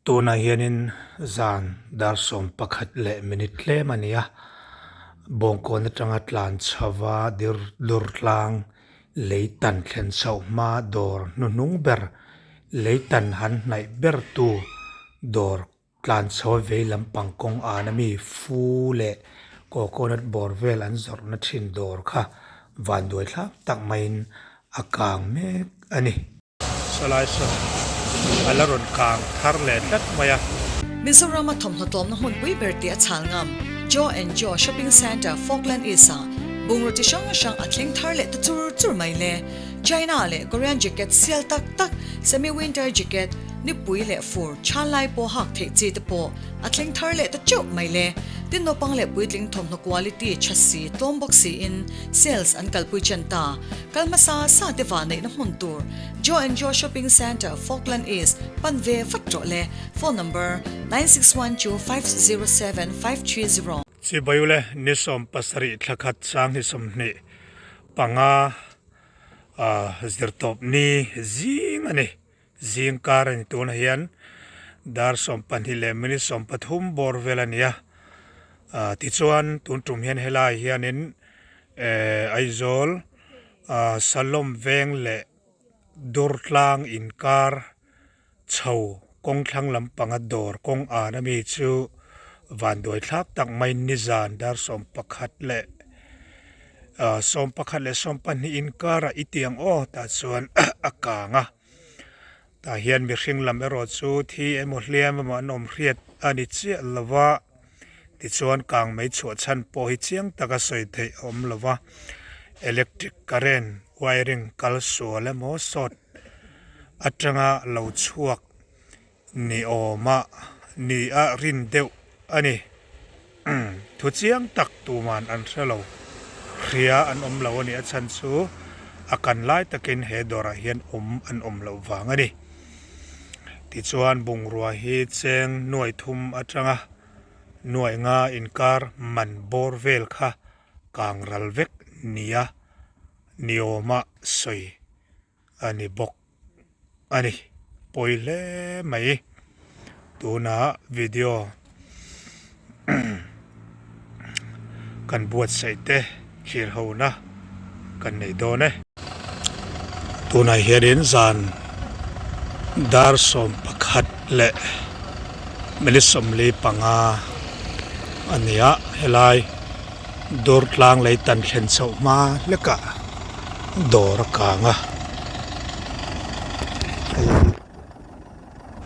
Tunah hianin zan dar 11 leh minute tlem a ni a, Bawngkawn atanga tlan chhova dir dur tlang lei tan thlen chhoh hma dawr hnuhnung ber lei tan han hnaih ber tu dawr tlan chho vei lampang kawng an ami fu leh coconut bawr vel an zawrhna thin dawr kha vanduai thlak tak maiin a kang mek a ni. Sawlai sawn a la rawn kang thar leh tlat mai a. Mizoram a thawmhnaw tlawmna hmunpui ber tih a chhal ngam Joe and Joe Shopping Centre Falkland East ah bungraw chi hrang hrang a thleng thar leh ta chur chur mai le. China leh Korean jacket sial tak tak, semi winter jacket, nipui leh fur chhan lai pawh hak theih chi te pawh a thleng thar leh ta teuh mai le. Tin naupang leh puitling thawmhnaw quality tha si tlawm bawk siin sales an kalpui chen ta. Kal hmasa sa te va neihna hmun tur Joe and Joe Shopping Centre, Falkland East, pan ve vat rawh le. Phone number, 961250 7530. Chibawiule ni 70 thla khat sang hi 25 zirtawp ni zing a ni. Zing kar a ni tunah hian dar 12 leh minute 13 bawr vel a ni a. Tichuan tun tum hian helai hianin Aizawl Salom veng leh Durtlang inkar chho kawngthlang lampanga dawr kawng an ami chu vanduai thlak tak mai nizan dar 11 leh 11 leh 12 inkarah i ti ang aw tah chuan a kang a tah hian mihring lam erawh chu thi emaw hliam emaw an awm hriat a ni chiah lo va tichuan kang mai chhuah chhan pawh hi chiang taka sawi theih a awm lo va electric current wiring kal sual emaw short atanga lo chhuak Ni awma ni a rin deuh a ni. Thu chiang tak tuman an hre lo. Hria an awm lo a ni. A chhan chu a kan lai takin he dawrah hian awm an awm loh vang a ni. Tichuan bungrua hi cheng nuai thum atanga nuai nga inkar man bawr vel kha kang ral vek nia ni awma sawi a ni bawk a ni. Pawi hle mai. Tuna video kan buatsaih te thlir ho na kan nei dawn e. Tunah hianin zan dar 11 leh minute 45 a ni a, helai Durtlang lei tan thlen chhoh hma hlekah dawr a kang a, hei hi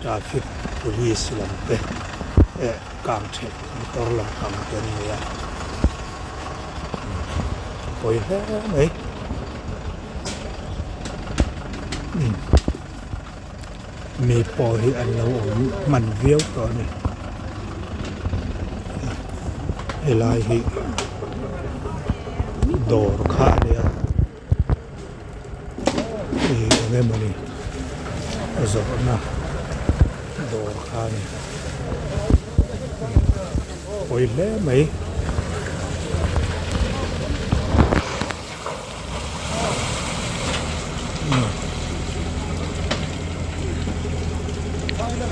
traffic police lam te eh kang theih motor lam pang te an ni a, pawi hle mai. Mi pawh hi an lo awm hman viau tawh a ni. Helai hi dawr kha a nia ih eng emawni zawrhna dawr kha a ni pawi hle mai.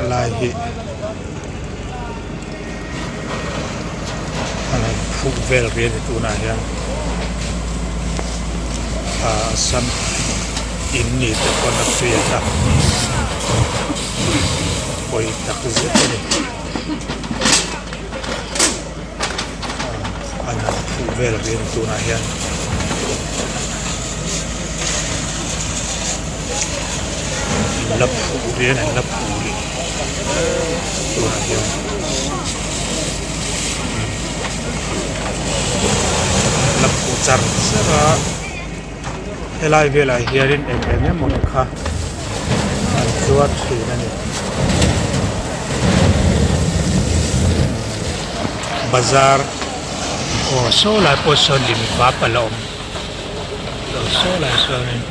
Lai hi a lo phuh vel rih a ni tunah hian ah sam in ni te pawn a hriat a pawi tak zet a ni. An han phuh vel rih a ni tunah hian in la phuh rih a ni an la phuh rih tunah hian la phuh char char a helai velah hianin eng eng emaw te kha an zuar thin a ni. Bazar aw saw lai pawh sawn lim vap a la awm lo saw lai sawnin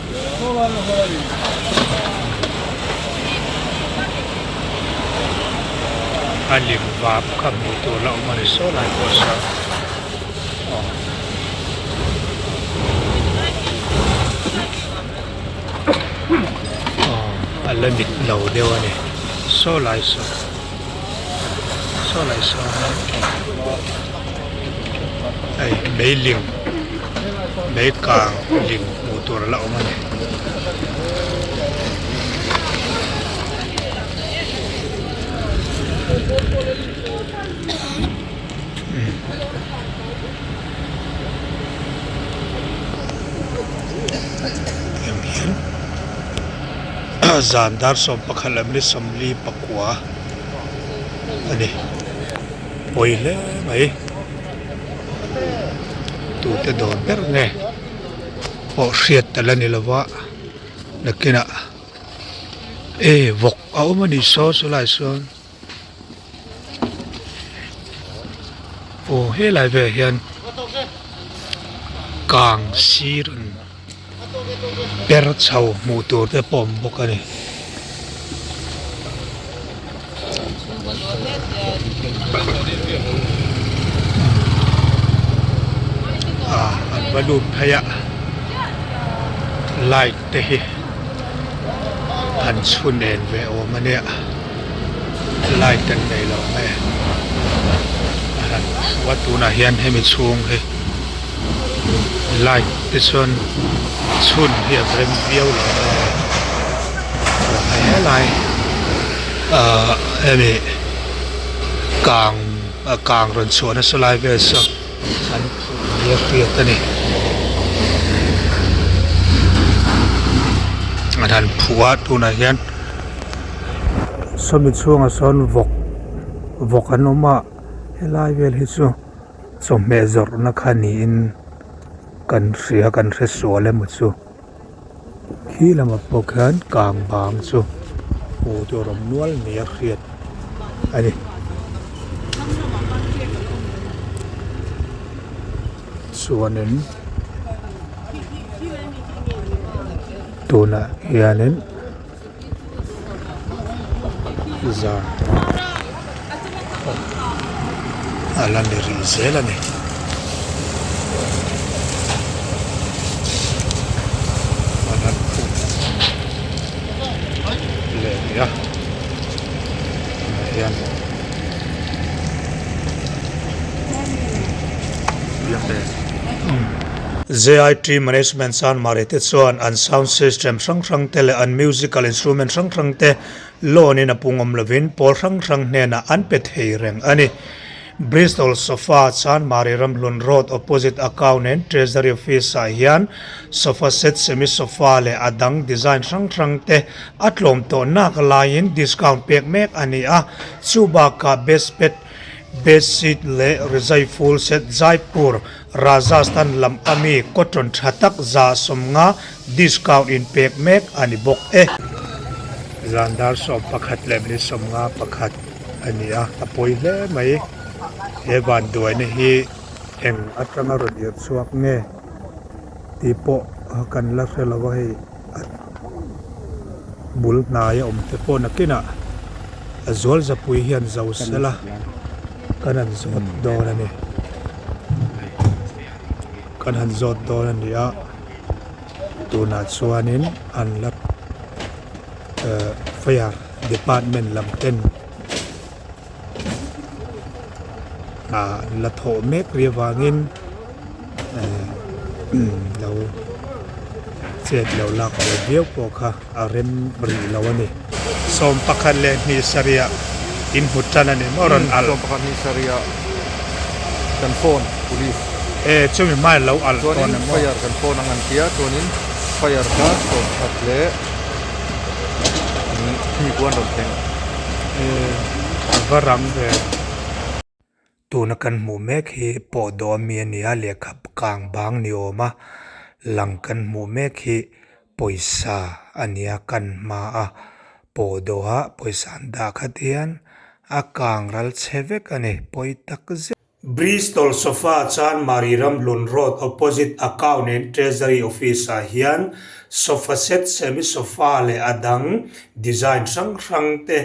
a lim vap kha hmuh tur la awm a ni saw lai pawh sawn aw. Aw a la mit lo deuh a ni saw lai sawn. Saw lai sawn hei meiling mei kang ling hmuh tur a la awm a ni. Tiang hian zan dar 11 leh minute 49 a ni pawi hle mai tute dawr ber nge pawh hriat ta la ni lova nakinah e vawk a awm a ni saw chulaiah sawn. Aw helai velah hian kang sir an per chho hmuh tur te pawh a awm bawk a ni. Ah an va lut phei a light te hi han chhun en ve awm a nia. Light an nei lo nge a han phu a tunah hian hemi chhung hi light te chuan chhun hi a rem viau lo nge hei helai ahh hemi kang kang rawn chhuah nasa lai vel saw an phuh nia hriat a ni an han phuh a tunah hian. Sawmi chhungah sawn vawk vawk an awm a helai vel hi chu chawhmeh zawrhna kha niin kan hria kan hre sual emaw chu khi lamah pawh khian kang bang chu hmuh tur awm nual nia hriat a ni. Chuanin tunah hianin. Zan a la ni rih zel a ni. An han khuh leh rih a tunah hian. JIT Management Chanmari te chuan an sound system hrang hrang te leh an musical instrument hrang hrang te loan in a pung awm lovin pawl hrang hrang hnenah an pe thei reng a ni. Bristol Sofa Chanmari Ramhlun Road opposite Account and Treasury Office ah hian sofa set, semi sofa leh a dang design hrang hrang te a tlawm tawh nak laiin discount pek mek a ni a, chubakah best pet Bedsheet leh rizai full set Jaipur, Rajasthan lam ami cotton tha tak 150 discount in pek mek a ni bawk e. Zan dar 11 leh minute 51 a ni a, a pawi hle mai. He vanduaina hi eng atanga rawn irh chhuak nge tih pawh kan la hre lo a hei. Bul hnai a awm te pawh nakinah a zual zapui hian zo sela kan han zawt dawn a ni kan han zawt dawn a ni a tunah chuanin an la ehh fire department lam ten hna an la thawh mek rih avangin ehh lo chet lo lak ve viau pawh kha a rem rih lo a ni. 11 sarih inhmu tan a ni maw rawn alh. 11 sarih kan phone police. E chumi hmai lo alh tawn Chuanin emaw. fire kan phone ang an tia chuanin fire kha sawmkhat leh hni kuan rawn thleng. E a va rang ve. Tuna kan hmuh mek hi pawh dawh ami a ni a lehkha kang bang ni awm a lang kan hmuh mek hi pawisa a ni a kan hma a pawh dawhah pawisa an dah khat hian a kang ral chhe vek a ni pawi tak zet. Bristol Sofa Chanmari Ramhlun Road opposite Account and Treasury Office ah hian sofa set, semi sofa leh a dang design hrang hrang te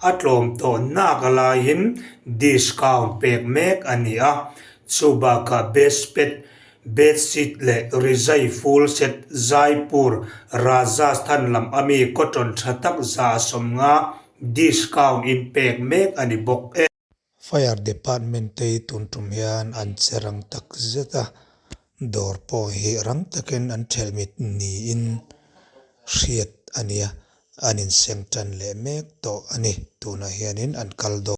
a tlawm tawh nak laiin discount pek mek a ni a. Chubakah best pet, bedsheet leh rizai full set Jaipur, Rajasthan lam ami cotton tha tak 150 discount in pek mek a ni bawk e. Fire department te hi tun tum hian an che rang tak zet a dawr pawh hi rang takin an thelh mit niin hriat a ni a an inseng tan leh mek tawh a ni tunah hianin an kal dawn.